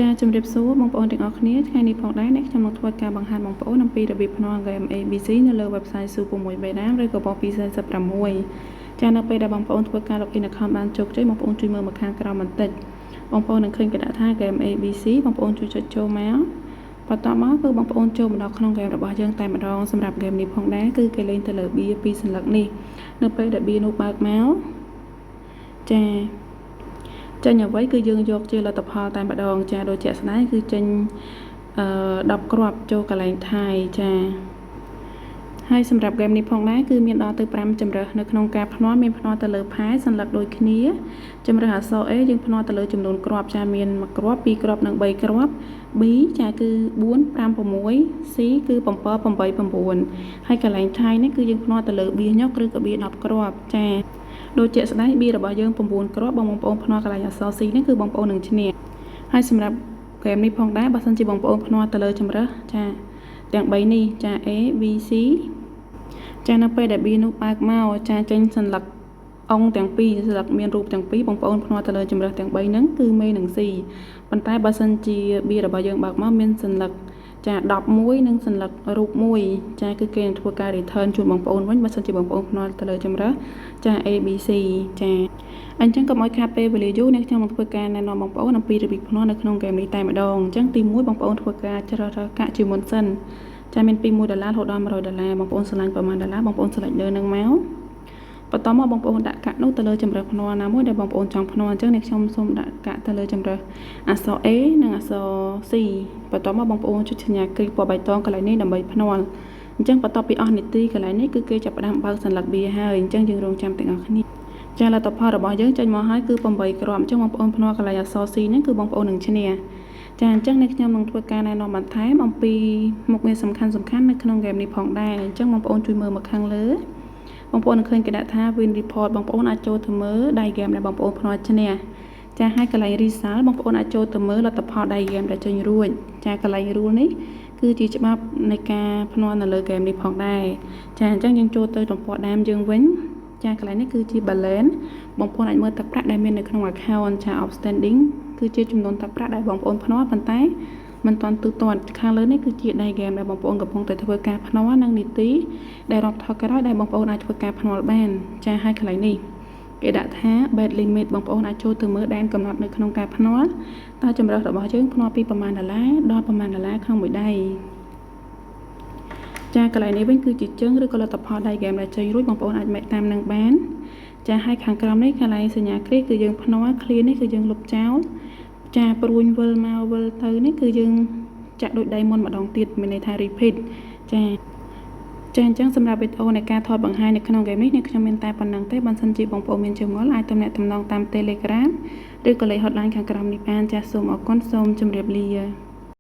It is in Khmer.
ចាជំរាបសួរបងប្អូនទាំងអស់គ្នាថ្ងៃនេះផងដែរអ្នកខ្ញុំនឹងធ្វើការបង្ហាញបងប្អូនអំពីរបៀបភ្នាល់ Game ABC នៅលើ website ស៊ូ6បេដាមឬក៏ប៉ុស្តិ៍246ចានៅពេលដែលបងប្អូនធ្វើការ login account បានជោគជ័យបងប្អូនជួយមើលមកខាងក្រោមបន្តិចបងប្អូននឹងឃើញគេដាក់ថា Game ABC បងប្អូនជួយចុចចូលមកបន្ទាប់មកគឺបងប្អូនចូលមកដល់ក្នុង game របស់យើងតែម្ដងសម្រាប់ game នេះផងដែរគឺគេលេងទៅលើបៀពីរសន្លឹកនេះនៅពេលដែលបៀនោះបើកមកចាចេញអ្វីគឺយើងយកជាលទ្ធផលតែម្ដងចាដូចជាក់ស្ដែងគឺចេញអឺ10គ្រាប់ចូលកន្លែង tie ចាហើយសម្រាប់ហ្គេមនេះផងដែរគឺមានដល់ទៅ5ជម្រើសនៅក្នុងការភ្នាល់មានភ្នាល់ទៅលើផែសន្លឹកដូចគ្នាជម្រើសអក្សរ A យើងភ្នាល់ទៅលើចំនួនគ្រាប់ចាមាន1គ្រាប់2គ្រាប់និង3គ្រាប់ B ចាគឺ4 5 6 C គឺ7 8 9ហើយកន្លែង tie នេះគឺយើងភ្នាល់ទៅលើបៀញុកឬក៏បៀ10គ្រាប់ចាដូចជាក់ស្ដែងបៀរបស់យើង9គ្រាប់បងប្អូនភ្នាល់កន្លែងអក្សរ C នេះគឺបងប្អូននឹងឈ្នះហើយសម្រាប់ហ្គេមនេះផងដែរបើសិនជាបងប្អូនភ្នាល់ទៅលើជម្រើសចាទាំង3នេះចា A B C ចានៅពេលដែល B នោះបើកមកចាចេញសន្លឹកអង្គទាំងពីរសន្លឹកមានរូបទាំងពីរបងប្អូនភ្នាល់ទៅលើជម្រើសទាំង3ហ្នឹងគឺមេនិង C ប៉ុន្តែបើសិនជា B របស់យើងបើកមកមានសន្លឹកចា11និងសន្លឹករូបមួយចាគឺគេនឹងធ្វើការ return ជូនបងប្អូនវិញបើសិនជាបងប្អូនភ្នាល់ទៅលើជម្រើសចា A B C ចាអញ្ចឹងកុំឲ្យខាតពេលវេលាយូរអ្នកខ្ញុំនឹងធ្វើការណែនាំបងប្អូនអំពីរបៀបភ្នាល់នៅក្នុងហ្គេមនេះតែម្ដងអញ្ចឹងទី1បងប្អូនធ្វើការជ្រើសរើសកាក់ជាមុនសិនចាមានពី1ដុល្លាររហូតដល់100ដុល្លារបងប្អូនស្រឡាញ់ប្រហែលដុល្លារបងប្អូនស្រឡាញ់លើនឹងមកបន្តមកបងប្អូនដាក់កាក់នោះទៅលើជម្រើសភ្នាល់ណាមួយដែលបងប្អូនចង់ភ្នាល់អញ្ចឹងអ្នកខ្ញុំសូមដាក់កាក់ទៅលើជម្រើសអក្សរ A និងអក្សរ C បន្តមកបងប្អូនចុចសញ្ញាគ្រីពណ៌បៃតងកន្លែងនេះដើម្បីភ្នាល់អញ្ចឹងបន្ទាប់ពីអស់នាទីកន្លែងនេះគឺគេចាប់ផ្ដើមបើកសន្លឹកបៀហើយអញ្ចឹងយើងរងចាំទាំងអស់គ្នាចាលទ្ធផលរបស់យើងចេញមកហើយគឺ8គ្រាប់អញ្ចឹងបងប្អូនភ្នាល់កន្លែងអក្សរ C ហ្នឹងគឺបងប្អូននឹងឈ្នះចាអញ្ចឹងអ្នកខ្ញុំនឹងធ្វើការណែនាំបន្ថែមអំពីមុខងារសំខាន់សំខាន់នៅក្នុងហ្គេមនេះផងដែរអញ្ចឹងបងប្អូនជួយមើលមកខាងលើបងប្អូននឹងឃើញគេដាក់ថា win report បងប្អូនអាចចូលទៅមើលដៃហ្គេមដែលបងប្អូនភ្នាល់ឈ្នះចាហើយកន្លែង result បងប្អូនអាចចូលទៅមើលលទ្ធផលដៃហ្គេមដែលចេញរួចចាកន្លែង rule នេះគឺជាច្បាប់នៃការភ្នាល់នៅលើហ្គេមនេះផងដែរចាអញ្ចឹងយើងចូលទៅទំព័រដើមយើងវិញចាកន្លែងនេះគឺជា balance បងប្អូនអាចមើលទឹកប្រាក់ដែលមាននៅក្នុង account ចា outstanding គឺជាចំនួនទឹកប្រាក់ដែលបងប្អូនភ្នាល់ប៉ុន្តែមិនទាន់ទូទាត់ខាងលើនេះគឺជាដៃហ្គេមដែលបងប្អូនកំពុងតែធ្វើការភ្នាល់និងនីតិដែលរាប់ថយក្រោយដែលបងប្អូនអាចធ្វើការភ្នាល់បានចាហើយកន្លែងនេះគេដាក់ថា bet limit បងប្អូនអាចចូលទៅមើលដែនកំណត់នៅក្នុងការភ្នាល់តើជម្រើសរបស់យើងភ្នាល់ពីប្រមាណដុល្លារដល់ប្រមាណដុល្លារក្នុងមួយដៃចាកន្លែងនេះវិញគឺជាជើងឬក៏លទ្ធផលដៃហ្គេមដែលចេញរួចបងប្អូនអាចមែកតាមនឹងបានចាហើយខាងក្រោមនេះកន្លែងសញ្ញាគ្រីសគឺយើងភ្នាល់ clear នេះគឺយើងលុបចោលចាព្រួញវិលមកវិលទៅនេះគឺយើងចាក់ដូចដៃមុនម្ដងទៀតមានន័យថា repeat ចាចាអញ្ចឹងសម្រាប់វីដេអូនៃការថតបង្ហាញនៅក្នុងហ្គេមនេះអ្នកខ្ញុំមានតែប៉ុណ្ណឹងទេបើសិនជាបងប្អូនមានចម្ងល់អាចទំនាក់ទំនងតាម Telegram ឬក៏លេខ hotline ខាងក្រោមនេះបានចាសសូមអរគុណសូមជម្រាបលា។